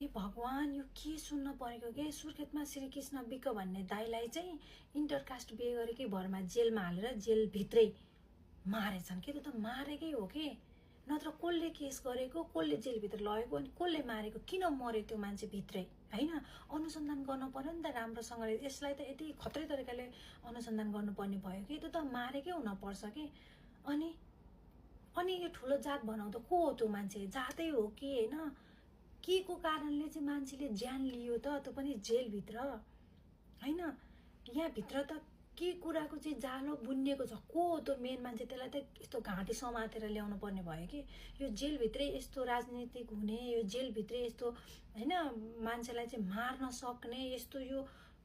ए भगवान, यो के सुन्न परेको के? सुर्खेतमा श्रीकृष्ण विक भन्ने दाइलाई चाहिँ इन्टरकास्ट बिहे गरेकै भरमा जेलमा हालेर जेलभित्रै मारेछन् के? त मारेकै हो के? नत्र कसले केस गरेको, कसले जेलभित्र लगेको, अनि कसले मारेको, किन मर्यो त्यो मान्छे भित्रै? होइन, अनुसन्धान गर्न पर्यो नि त राम्रोसँगले। यसलाई त यति खत्रै तरिकाले अनुसन्धान गर्नुपर्ने भयो कि? त्यो त मारेकै हुनपर्छ कि? अनि यो ठुलो जात बनाउँदा को हो त्यो मान्छे? जातै हो कि होइन? के को कारणले चाहिँ मान्छेले ज्यान लियो त? त्यो पनि जेलभित्र होइन? यहाँभित्र त के कुराको चाहिँ जालो बुनिएको छ? को हो त्यो मेन मान्छे? त्यसलाई त यस्तो घाँटी समातेर ल्याउनु पर्ने भयो कि? यो जेलभित्रै यस्तो राजनीतिक हुने, यो जेलभित्रै यस्तो होइन मान्छेलाई चाहिँ मार्न सक्ने, यस्तो यो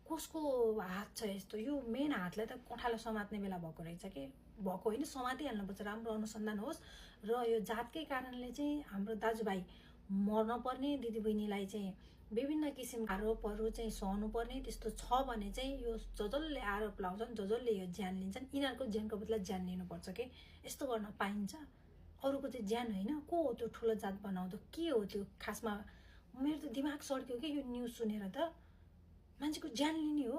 कसको हात छ यस्तो? यो मेन हातलाई त कोठालो समात्ने बेला भएको रहेछ के? भएको होइन, समातिहाल्नुपर्छ। राम्रो अनुसन्धान होस् र यो जातकै कारणले चाहिँ हाम्रो दाजुभाइ मर्न पर्ने, दिदीबहिनीलाई चाहिँ विभिन्न किसिमका आरोपहरू चाहिँ सहनु पर्ने, त्यस्तो छ भने चाहिँ यो जसले आरोप लाउँछन्, जसले यो ज्यान लिन्छन्, यिनीहरूको ज्यानको बदला ज्यान लिनुपर्छ कि? यस्तो गर्न पाइन्छ? अरूको चाहिँ ज्यान होइन, को हो त्यो ठुलो जात बनाउँदो? के हो त्यो खासमा? मेरो त दिमाग सड्क्यो कि यो न्युज सुनेर त। मान्छेको ज्यान लिने हो?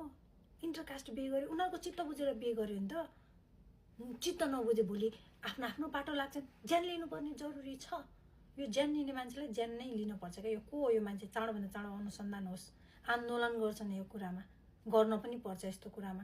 इन्टरकास्ट बिहे गर्यो, उनीहरूको चित्त बुझेर बिहे गर्यो नि त। चित्त नबुझे भोलि आफ्नो आफ्नो बाटो लाग्छन्। ज्यान लिनुपर्ने जरुरी छ। यो ज्यान लिने मान्छेलाई ज्यान नै लिनुपर्छ क्या? यो को हो यो मान्छे? चाँडोभन्दा चाँडो अनुसन्धान होस्। आन्दोलन गर्छन् यो कुरामा, गर्न पनि पर्छ यस्तो कुरामा।